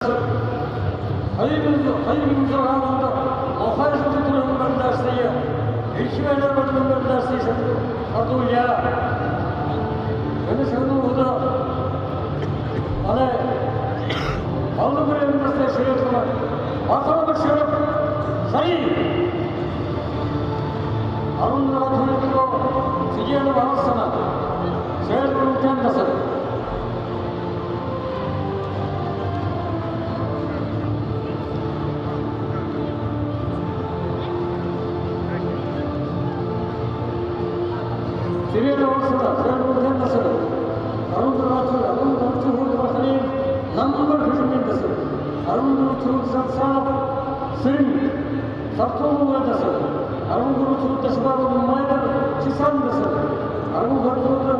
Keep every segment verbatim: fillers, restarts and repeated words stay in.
Хоёр мянга, хоёр мянга зургаан ондо Лохой-Шүлбэ түрэһэн барилдаашадые, Эрхим айлаар бодоһон барилдаашадые шагнуулъя. Энэ шагнуулгада манай Балдан-Бүрин басаган Шэрээт лама, Баталба Баширов, Сарин. Арбан зургаадахи хүрэтэр Цыденов Алсана, Сэржэм Тендаса. Цыденов Алсана, Сэржэм Тендаса. Арбан зургаадахи, арбан зургаадахи хүрэтэр Бахалиев, Намбар Хэжэнгын даса. Арбан дүрбэдэхи хүрэтэр Зацанов Сэрэн, Сартуулай даса. Арбан гурбадахи хүрэтэр Дашабаева Майдар, Чисан даса. Арбан хоёрдохи хүрэтэр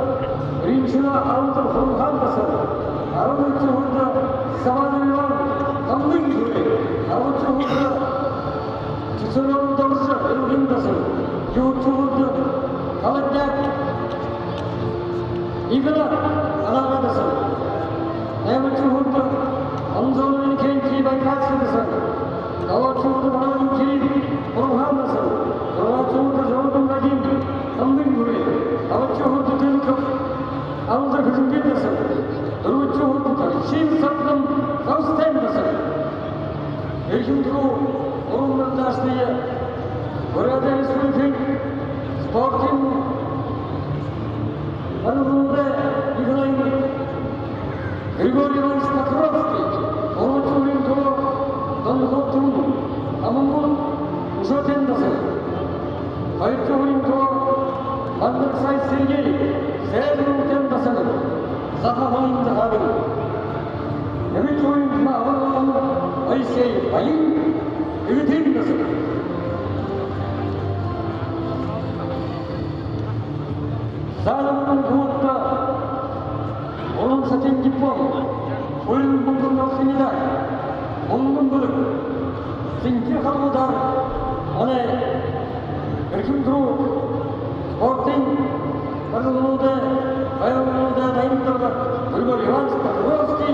Ринчина Алдар, Хурамхаан даса. Арбан юһэдэхи хүрэтэр Сабанов Иван, Дамбын хүрээ. Арбадахи хүрэтэр Цицерон Доржо, Элгын даса. Юһэдэхи хүрэтэр Холодняк Игнат, Анагаай даса. Наймадахи хүрэтэр Анзоров Иннокентий, Байкальская даса. Долоодохи хүрэтэр Баранов Кирилл, Хурамхаан даса. Зургаадахи хүрэтэр Зоригин Вадим, Дамбын хүрээ. Табадахи хүрэтэр Дылыков Алдар, Хэжэнгын даса. Дүрбэдэхи хүрэтэр Торчин Содном, Толстой даса. Эрхим түрүү гурбан барилдаашадые Буряад Республикын спортын барилдаануудай ехэнхинь Григорий Иванович Покровский, гурбадахи һууриин түлөө Дондоков Түмэн, Амангут, Үшөөтэйн даса. Хоёрдохи һууриин түлөө Мандаргсай Сергей, Сэржэм Тендаса, Захаһан, Захаабайн. Нэгэнэй һууриин түлөө Аваралан Моисей, Баян, Эгэтын даса. Заа, мүнгэн хуудта гурбан сатын диплом, һүүлээр мүнгэн золтой медаль, мүнгэн бэлэг, сэнхир халуудаар манай эрхим түрүү спортын барилдаануудай, барилдаануудай дайнда Григорий Иванович Покровский.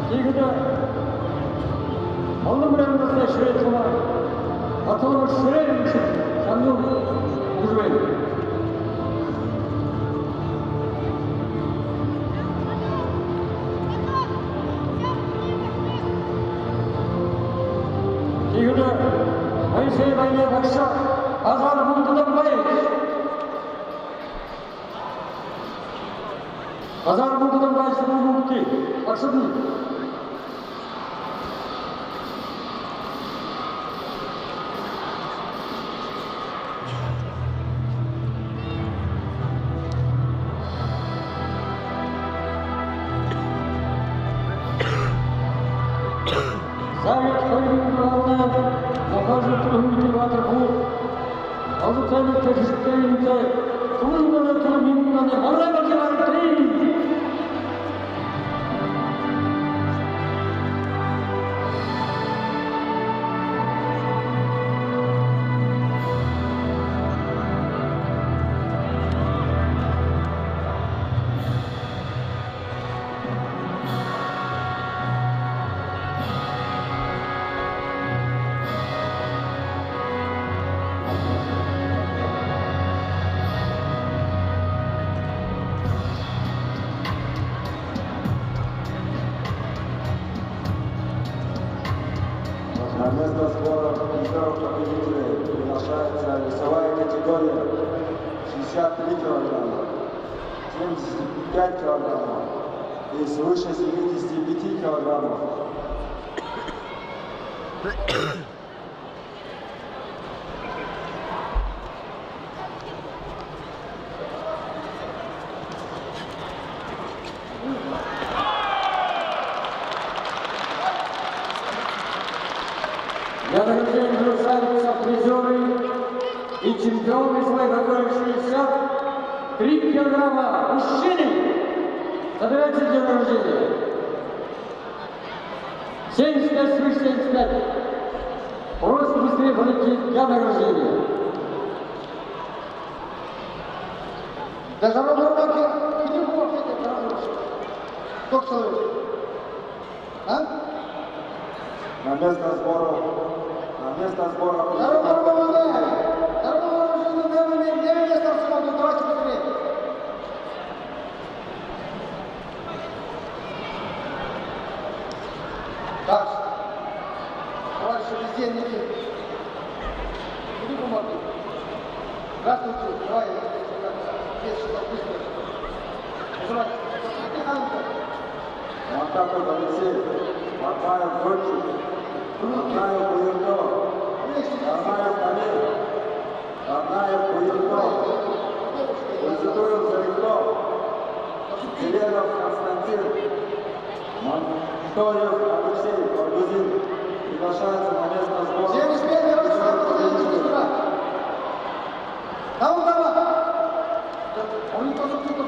Тиигээд Балдан-Бүрин басаган Шэрээт лама, Баталба Шэрээт лама шагнуулжа үгэжэ байна. Тиигээд Моисей баянай багша Базаров Мүнхэ Дамбаевич. Базаров Мүнхэ Дамбаевич, мүнхэ үгыт, багшадынь. Заа, хоёр мянга зургаадахи ондо Лохой-Шүлбэ түрэһэн Баталба Баатар Буур. Олон тоймог тэхиштэй энэ тээ. Түмэн манай, түмэн манай, манай Баталба Баатар. На место сбора призёров, победителей приглашается весовая категория шестьдесят три килограмма, семьдесят пять килограммов и свыше семидесяти пяти килограммов. Для награждения приглашаются призёры и чемпионы весовой категории шестьдесят три килограмма мужчины. Собирайтесь для награждения. Семьдесят пять, свыше семьдесят пять. Просим быстрее подойти для награждения. Да, здорово, здорово, здорово. Иди, иди, иди, здорово. Сколько человек? А? На место сбора. На место сбора. Здорово, здорово, здорово. Здорово, здорово, здорово. Давайте быстрее. Так. Товарищи бездельники. Куды бумаги? Здравствуйте. Давай. Здесь, сюда, быстро. Вызывайте. Мантапов Алексей. Батмаев Гочик. Батмаев Буйрто. Батмаев Дамир. Батмаев Буйрто. Кульчатуров Зоригто. Селенов Константин. Монтоев Алексей, Баргузин, приглашается на место сбора. Все, успели, давайте, давайте, давайте, давайте. Давай, давай. Он не тоже кто-то.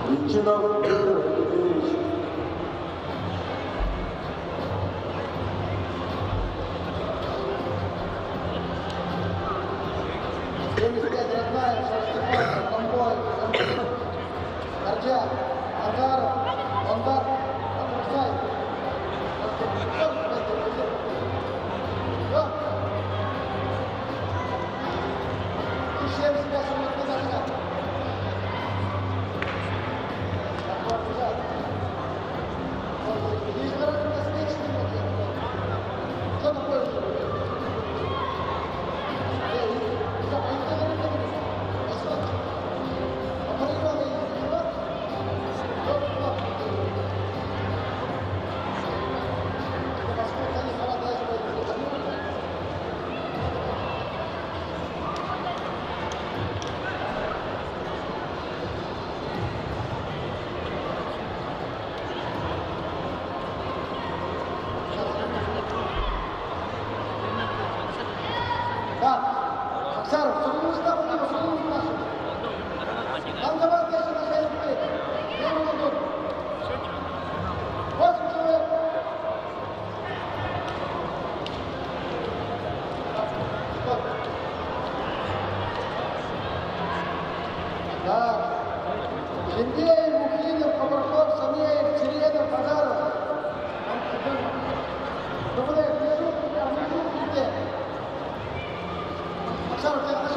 Ринчинов.